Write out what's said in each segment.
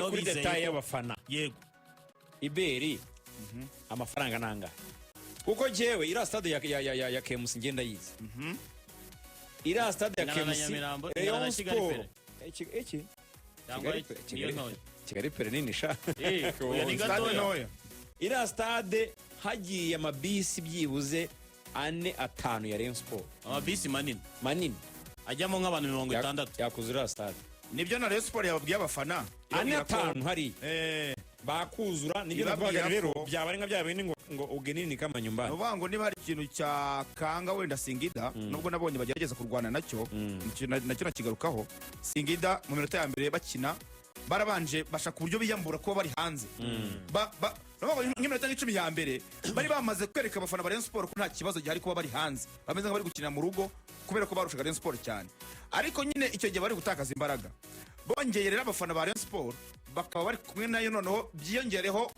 nabo kuri bizeye détail y'abafana. Yego. Iberi amafaranga nangahe? Kuko jewe iriya stade ya KMC ngenda yizi, iriya stade ya Ingana na KMC Nyamirambo, ingana na Rayon Kigali Sport. Pele. Iki Cyangwa Kigali Pele- niyo Kigali- ntoya? Kigali Pele nini sha. Oya, ni Stade gatoya. ntoya. Iriya stade hagiye amabisi byibuze ane, atanu ya Rayon Sport. Amabisi manini. Manini. Ajyamo nk'abantu mirongo itandatu. Yakuzura iriya stade. Nibyo na Rayon Sport yababwiye abafana. Ane, Ibabwira ko- atanu hariya bakuzura. Nibyo Ibabwira navugaga rero, ko- byaba ari nka bya bindi ngo ugenini kama Ni nyumbani. ukuvuga ngo niba hari ikintu cyakanga wenda Singida, nubwo nabonye bagerageza kurwana nacyo, nacyo nakigarukaho. Singida mu minota ya mbere bakina barabanje bashaka uburyo biyambura kuba bari hanze. Ni ukuvuga ngo nk'iminota nk'icumi ya mbere bari bamaze kwereka abafana ba Rayon Sport ko nta kibazo gihari kuba bari hanze, bameze nk'abari gukinira mu rugo kubera ko barushaga Rayon Sport cyane. Ariko nyine icyo gihe bari gutakaza imbaraga. Bongeye rero abafana ba Rayon Sport bakaba bari kumwe nayo, noneho byiyongereho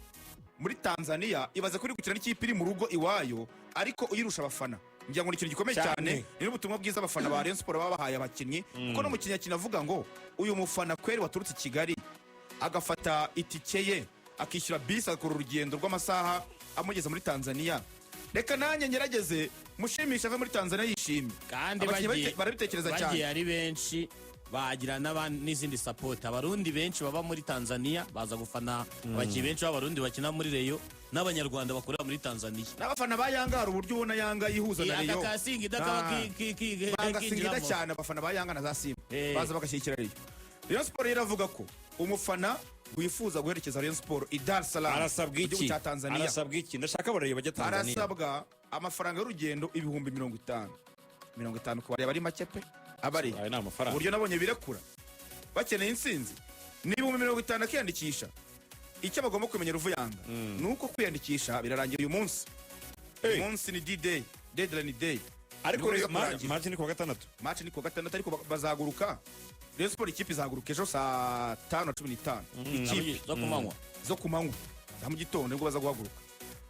muri Tanzania, ibaze kuri gukina n'ikipe iri mu rugo iwayo ariko uyirusha abafana. Ngira ngo ni ikintu gikomeye Cyane. cyane. Ni n'ubutumwa bwiza abafana ba Rayon Sport baba bahaye abakinnyi, kuko n'umukinnyi akina avuga ngo uyu mufana kweri waturutse i Kigali agafata itike ye, akishyura bisi, agakora urugendo rw'amasaha amugeza muri Tanzania, reka nanjye ngerageze mushimishe ave muri Tanzania yishimye. Kandi Abakinnyi barabitekereza bagiye cyane. ari benshi, bagira n'izindi support. Abarundi benshi baba muri Tanzania baza gufana abakinnyi benshi b'Abarundi bakina muri Rayon, n'Abanyarwanda bakorera muri Tanzania. N'abafana ba Yanga, hari uburyo ubona Yanga yihuza na Aka Rayon. ka Singida kaba Banga Singida kinjiramo. cyane. Abafana ba Yanga na za Simba baza bagashyigikira Rayon. Rayon Sport rero iravuga ko umufana wifuza guherekeza Rayon Sport i Dar es Salaam Arasabwa mu gihugu iki? cya Tanzania, Arasabwa iki? Ndashaka abareba bajya Tanzania. arasabwa amafaranga y'urugendo 50,000. 50 ku bareba ari make pe, abari Ayo ni amafaranga. uburyo nabonye birekura bakeneye intsinzi ni 50,000 akiyandikisha. Icyo bagomba kumenya, Ruvuyanga, ni uko kwiyandikisha birarangira uyu munsi. Uyu munsi ni D-Day, deadline day. Ariko Nibwo biza rero kurangira. Match ni kuwa gatandatu. Match ni kuwa gatandatu, ariko bazaguruka, Rayon Sport ikipe izahaguruka ejo saa 5 na 15 ikipe. Zo ku manywa. Zo ku manywa, za mu gitondo nibwo baza guhaguruka.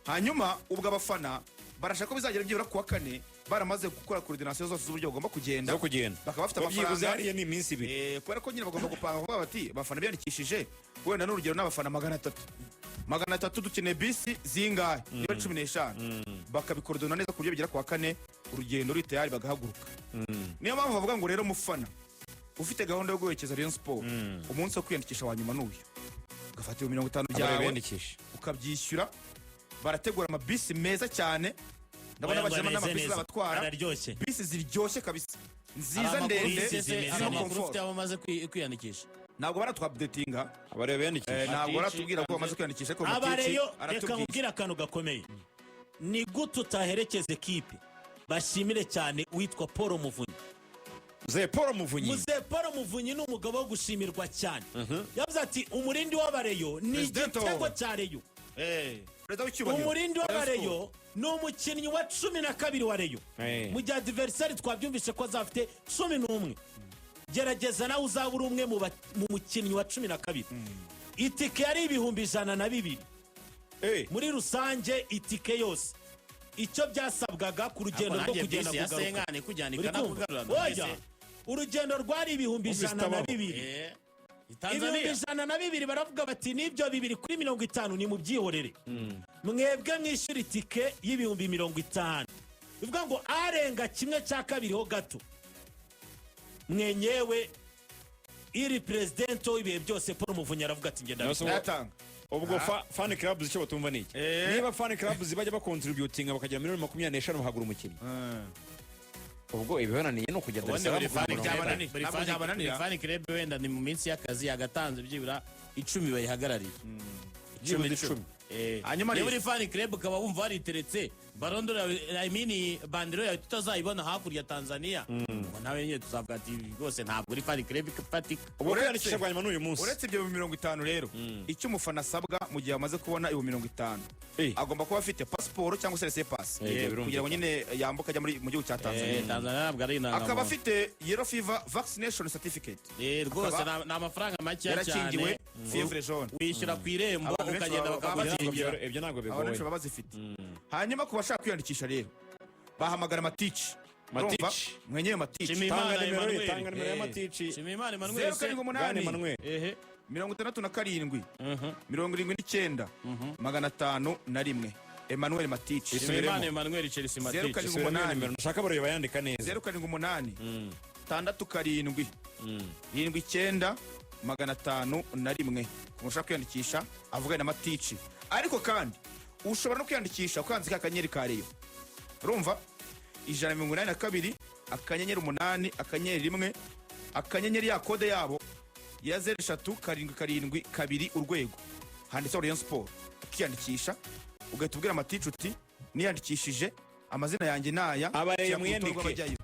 Hanyuma ubwo abafana barashaka ko bizagera byibura kuwa kane baramaze gukora coordination zose z'uburyo bagomba kugenda. Zo kugenda. Bakaba bafite Ko byibuze amafaranga. hariya ni iminsi 2. Kubera ko nyine bagomba gupanga kuvuga bati abafana biyandikishije wenda n'urugero n'abafana 300, 300, dukeneye bisi zingahe, niba ari 15, bakabicoordonna neza ku buryo bigera kuwa kane urugendo ruri tayari, bagahaguruka. Niyo mpamvu bavuga ngo rero mufana ufite gahunda yo guherekeza Rayon Sport, umunsi wo kwiyandikisha wa nyuma n'uyu, ugafata 50,000 abareba byawe, biyandikisha. ukabyishyura. Barategura amabisi meza cyane, ndabona Oya, ngo bashyiramo ameze n'amabisi neza. abatwara. Araryoshye. Bisi ziryoshye kabisa, nziza, Hari amakuru ndende, ufite se- zimeze hari zirimo amakuru comfort. ufite abamaze kwiyandikisha? Ntabwo baratwupdatinga. Abareba biyandikisha. Ntabwo Matici, baratubwira ko bamaze kwiyandikisha, ariko Matici Abareyo, reka aratubwira. nkubwire akantu gakomeye. Ni gute utaherekeza ekipe? Bashimire cyane uwitwa Paul Muvunyi. Mzee Paul Muvunyi. Muzee Paul Muvunyi ni umugabo wo gushimirwa cyane. Yavuze ati umurindi w'Abareyo ni Presidento. igitego cya Rayon. Perezida w'icyubahiro Umurindi Rayon w'Abareyo ni umukinnyi wa 12 wa Rayon, mu gihe adversaire twabyumvise ko azafite 11. Gerageza nawe uzaba uri umwe mu mukinnyi wa 12. Itike yari 102,000. Muri rusange itike yose, icyo byasabwaga ku rugendo rwo Nanjye kugenda bisi ya kugaruka. Senkani kujyana Uri kumva? ikanakugarura. Oya, urugendo rwari ibihumbi Wumvise ijana na itabaho. bibiri. 102,000, baravuga bati n'ibyo bibiri kuri 50 ni mubyihorere, mwebwe mwishyura itike y'50,000. Bivuga ngo arenga kimwe cya kabiri ho gato. Mwenyewe iri presidento w'ibihe byose Paul Muvunyi aravuga ati ngenda. Nawe se Ndayatanga. Ubwo fan clubs icyo batumva ni iki? Niba fan clubs bajya bacontributinga bakagira miliyoni 25 bakagura umukinnyi, ubwo ibibananiye ni ukujya Dar es Ubundi Salaam buri fan kugura club Byabananiye. buri Ntabwo byabananira. buri fan club wenda ni mu minsi y'akazi yagatanze byibura 10 bayihagarariye. Byibuze 10. Hanyuma niba rero- uri fan club ukaba wumva wariteretse Ballon d'Or yawe, I mean banderole yawe tutazayibona hakurya Tanzania, ngo nawe nyine tuzavuga ati rwose ntabwo uri fan club ifatika. Ubwo kwiyandikisha bwa nyuma ni uyu munsi. Uretse ibyo 50,000 rero, icyo umufana asabwa mu gihe amaze kubona 50,000, agomba kuba afite pasiporo cyangwa se laissez-passer Ibyo kugira ngo birumvikana. nyine yambuke ajya mu gihugu cya Tanzania. Tanzania ntabwo ari indangamuntu. Akaba afite yellow fever vaccination certificate. Rwose akaba ni amafaranga makeya yarakingiwe cyane. fièvre jaune. Wishyura ku irembo, Abantu benshi ukagenda bakagukingira. Ibyo ntabwo Abantu benshi bigoye. baba bazifite. Hanyuma ku bashaka kwiyandikisha rero bahamagara Matici. Matici. Urumva? Mwenyewe Matici. Shimimana Tanga nimero ye, Emmanuel. tanga nimero ya Matici. Shimimana Emmanuel Zeru se karindwi Bwana umunani Emmanuel. Ehe. 67 79 501, Emmanuel Matici. Nshimiyimana Emmanuel, Chelsea Zeru Matic. karindwi umunani. Nimero nshaka bareba bayandika neza. 078 67 79 501. Ku muntu ushaka kwiyandikisha avugane na Matici. Ariko kandi ushobora no kwiyandikisha ukanze ka kanyenyeri ka Rayon, urumva, 182 *8 *1 akanyenyeri, ya kode yabo ya 03772 urwego, handitseho Rayon Sport, ukiyandikisha, ugahita ubwira Matici uti: "Niyandikishije, amazina yanjye naya." Abareye Shyira ku rutonde mwiyandike. rw'abajyayo.